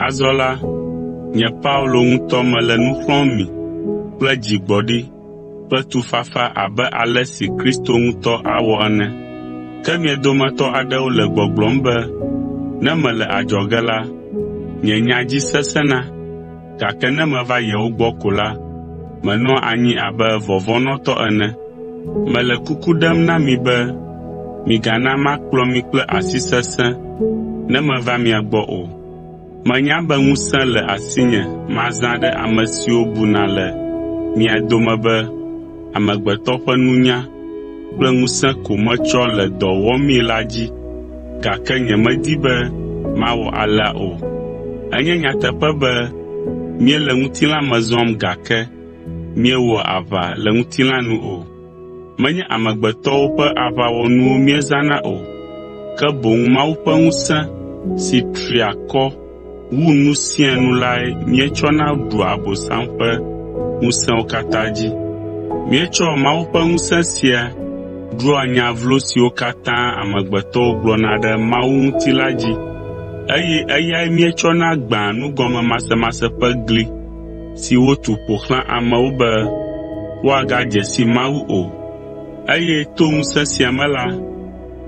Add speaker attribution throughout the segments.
Speaker 1: Azɔ la, nye Paulo ŋutɔ mele nu xlɔ̃m mi kple dzigbɔɖi kple tufafa abe ale si Kristo ŋutɔ awɔ ene. Ke mia dometɔ aɖewo le gbɔgblɔm be, “Ne mele adzɔge la, nye nya dzi sesẽna, gake ne meva yewo gbɔ ko la, menɔa anyi abe vɔvɔ̃nɔtɔ ene.” Mele kuku ɖem na mi be migana makplɔ mi kple asi sesẽ ne meva mia gbɔ o. Menya be ŋusẽ le asinye mazã ɖe ame siwo buna le mia dome be amegbetɔ ƒe nunya kple ŋusẽ ko metsɔ le dɔ wɔmii la dzi, gake nyemedi be mawɔ alea o. Enye nyateƒe be míele ŋutilã me zɔm gake míewɔa aʋa le ŋutilã nu o. Menye amegbetɔwo ƒe aʋawɔnuwo míezãna o, ke boŋ Mawu ƒe ŋusẽ si tri akɔ wu nu sia nu lae míetsɔna ɖua Abosam ƒe ŋusẽwo katã dzi. Míetsɔ Mawu ƒe ŋusẽ sia ɖua nya vlo siwo katã amegbetɔwo gblɔna ɖe Mawu ŋuti la dzi, eye eyae míetsɔna gbãa nugɔmemasemase ƒe gli si wotu ƒo xlã amewo be woagadze si Mawu o, eye to ŋusẽ sia me la,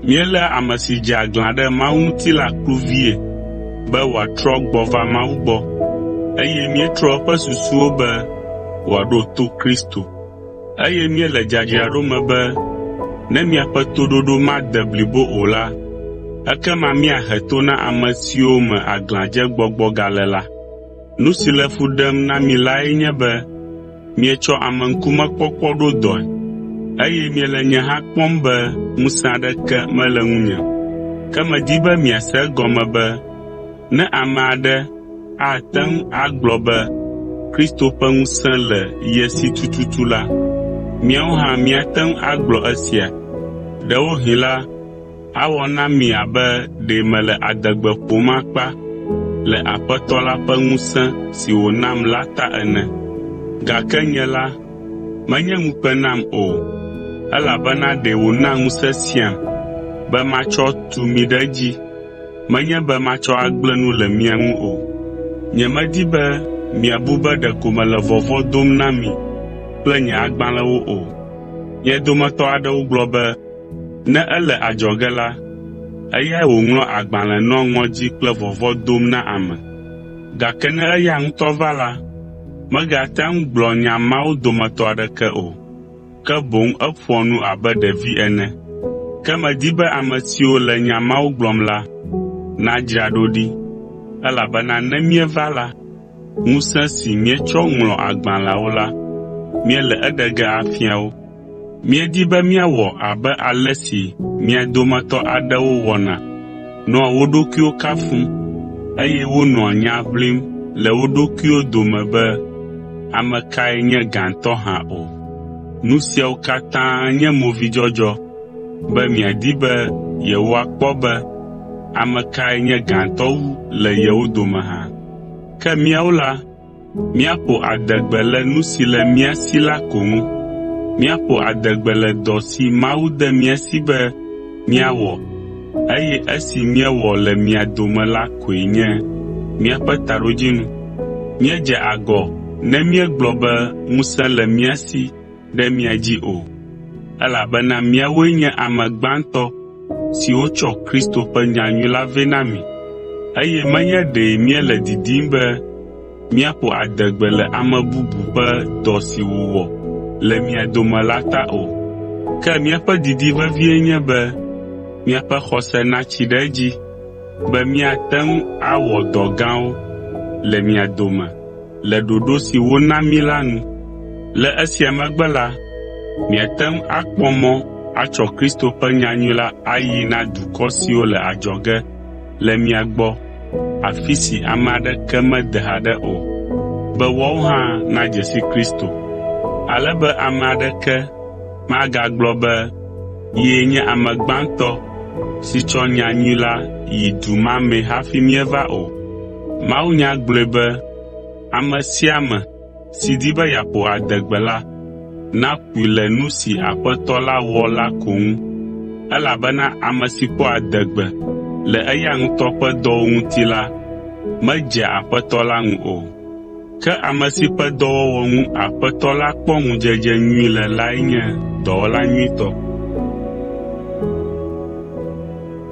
Speaker 1: míeléa ame si dze aglã ɖe Mawu ŋuti la kluvii be wòatrɔ gbɔ va Mawu gbɔ, eye míetrɔ eƒe susuwo be wòaɖo to Kristo. Eye míele dzadzraɖo me be ne miaƒe toɖoɖo made blibo o la, ekema míahe to na ame siwo me aglãdzegbɔgbɔ gale la. Nu si le fu ɖem na mi lae nye be mietsɔ ameŋkumekpɔkpɔ ɖo dɔe, eye miele nye hã kpɔm be ŋusẽ aɖeke mele ŋunye o. Ke medi be miase egɔme be ne ame aɖe ate ŋu agblɔ be Kristo ƒe ŋusẽ le ye si tututu la, míawo hã míate ŋu agblɔ esia. Ɖewohĩ la, awɔ na mi abe ɖe mele adegbe ƒom akpa le Aƒetɔ la ƒe ŋusẽ si wònam la ta ene. Gake nye la, menye ŋukpe nam o, elabena ɖe wòna ŋusẽ siam be matsɔ tu mi ɖe edzi, menye be matsɔ agblẽ nu le mia ŋu o. Nyemedi be miabu be ɖeko mele vɔvɔ̃ dom na mi kple nye agbalẽwo o. Mia dometɔ aɖewo gblɔ be, “Ne ele adzɔge la, eyae wòŋlɔa agbalẽ nɔa ŋɔdzi kple vɔvɔ̃ dom na ame, gake ne eya ŋutɔ va la, megatea ŋu gblɔa nya mawo dometɔ aɖeke o, ke boŋ eƒoa nu abe ɖevi ene.” Ke medi be ame siwo le nya mawo gblɔm la, nadzra ɖo ɖi, elabena ne míeva la, ŋusẽ si míetsɔ ŋlɔ agbalẽawo la, míele eɖe ge afia wo. Míedi be míawɔ abe ale si mia dometɔ aɖewo wɔna nɔa wo ɖokuiwo kafum, eye wonɔa nya ʋlim le wo ɖokuiwo dome be ame kae nye gãtɔ hã o. Nu siawo katã nye movidzɔdzɔ be miadi be yewoakpɔ be ame kae nye gãtɔ wu le yewo dome hã. Ke míawo la, Míaƒo adegbe le nu si le mía si la ko ŋu. Míaƒo adegbe le dɔ si Mawu de mía si be míawɔ, eye esi míewɔ le mia dome la koe nye míaƒe taɖodzinu. Míedze agɔ ne míegblɔ be ŋusẽ le mía si ɖe mia dzi o, elabena míawoe nye ame gbãtɔ siwo tsɔ Kristo ƒe nyanyui la vɛ na mi, eye menye ɖe míele didim be míaƒo adegbe le ame bubu ƒe dɔ si wòwɔ le mia dome la ta o. Ke míaƒe didi vevie nye be miaƒe xɔse natsi ɖe edzi be míate ŋu awɔ dɔ gãwo le mia dome le ɖoɖo si wona mí la nu. Le esia megbe la, miate ŋu akpɔ mɔ atsɔ Kristo ƒe nyanyui la ayi na dukɔ siwo le adzɔge le mia gbɔ, afi si ame aɖeke mede haɖe o, be woawo hã nadze si Kristo, ale be ame aɖeke magagblɔ be yee nye ame gbãtɔ si tsɔ nyanyui la yi du ma me hafi míeva o. Mawunya gblɔe be, “Ame sia ame si di be yeaƒo adegbe la, naƒoe le nu si Aƒetɔ la wɔ la ko ŋu, elabena ame si ƒoa adegbe le eya ŋutɔ ƒe dɔwo ŋuti la medzea Aƒetɔ la ŋu o. Ke ame si ƒe dɔwɔwɔ ŋu Aƒetɔ la kpɔ ŋudzedze nyui le lae nye dɔwɔla nyuitɔ.